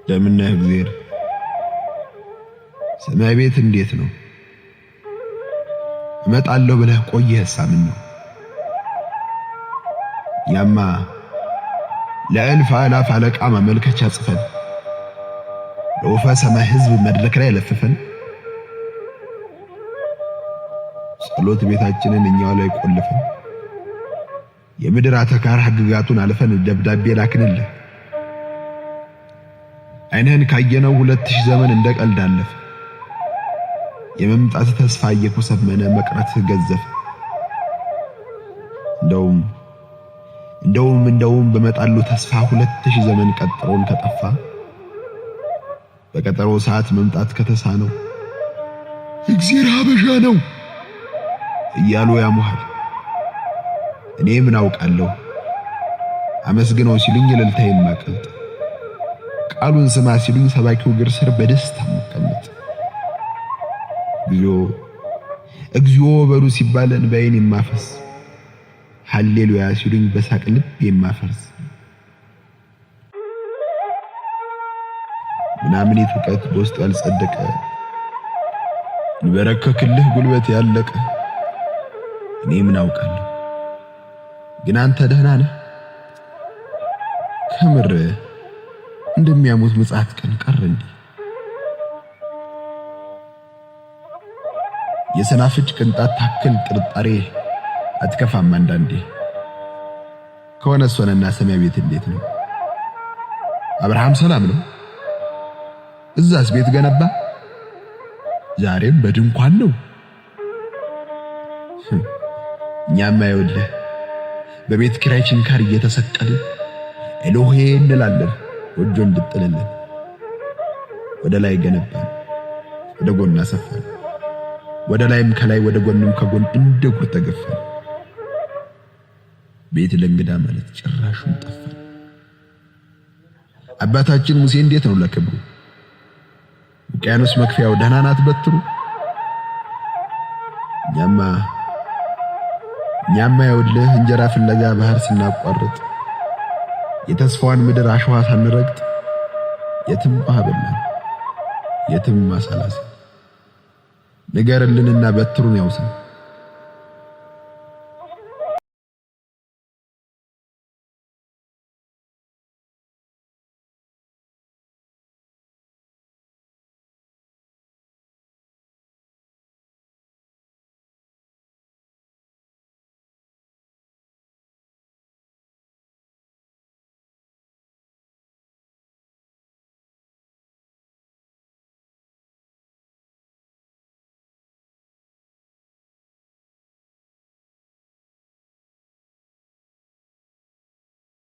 እንደምነህ እግዜር፣ ሰማይ ቤት እንዴት ነው? እመጣለሁ ብለህ ቆየህሳ ምን ነው? እኛማ ለእልፍ አእላፍ አለቃ ማመልከቻ ጽፈን፣ ለወፈ ሰማይ ሕዝብ መድረክ ላይ ለፍፈን፣ ጸሎት ቤታችንን እኛው ላይ ቆልፈን፣ የምድር አተካር ሕግጋቱን አልፈን ደብዳቤ ላክንልህ። ዓይንህን ካየነው 2000 ዘመን እንደ ቀልድ አለፈ። የመምጣት ተስፋ እየኮሰመነ መቅረትህ ገዘፈ። እንደውም እንደውም እንደውም በመጣሉ ተስፋ 2000 ዘመን ቀጥሮን ከጠፋ፣ በቀጠሮ ሰዓት መምጣት ከተሳነው እግዚአብሔር ሀበሻ ነው እያሉ ያሙሃል። እኔ ምን አውቃለሁ? አመስግነው ሲሉኝ እልልታ የማቀልጥ፣ ቃሉን ስማ ሲሉኝ ሰባኪው እግር ስር በደስታ የምቀመጥ፣ እግዚኦ እግዚኦ በሉ ሲባል እንባዬን የማፈስ፣ ሃሌሉያ ሲሉኝ በሳቅ ልብ የማፈርስ፣ ምናምኔት እውቀት በውስጡ ያልጸደቀ፣ ይበረከክልህ ጉልበት ያለቀ እኔ ምን አውቃለሁ? ግን አንተ ደህና ነህ? ከምር እንደሚያሙት ምጽአት ቀን ቀረ እንዴ? የሰናፍጭ ቅንጣት ታክል ጥርጣሬ አትከፋም አንዳንዴ? ከሆነ ሆነና ሰማይ ቤት እንዴት ነው? አብርሃም ሰላም ነው? እዛስ ቤት ገነባ? ዛሬም በድንኳን ነው። እኛማ ይኸውልህ በቤት ኪራይ ችንካር እየተሰቀልን ኤሎሄ እንላለን ጎጆ እንድጥልልን። ወደ ላይ ገነባን፣ ወደ ጎን አሰፋን፣ ወደ ላይም ከላይ ወደ ጎንም ከጎን እንደ ጉር ተገፋን። ቤት ለእንግዳ ማለት ጭራሹን ጠፋን። አባታችን ሙሴ እንዴት ነው ለክብሩ? ውቅያኖስ መክፈያው ደህና ናት በትሩ? እኛማ እኛማ ይኸውልህ እንጀራ ፍለጋ ባህር ስናቋርጥ፣ የተስፋዋን ምድር አሸዋ ሳንረግጥ የትም ውሃ በላን፣ የትም አሳላሰን። ንገርልንና በትሩን ያውሰን።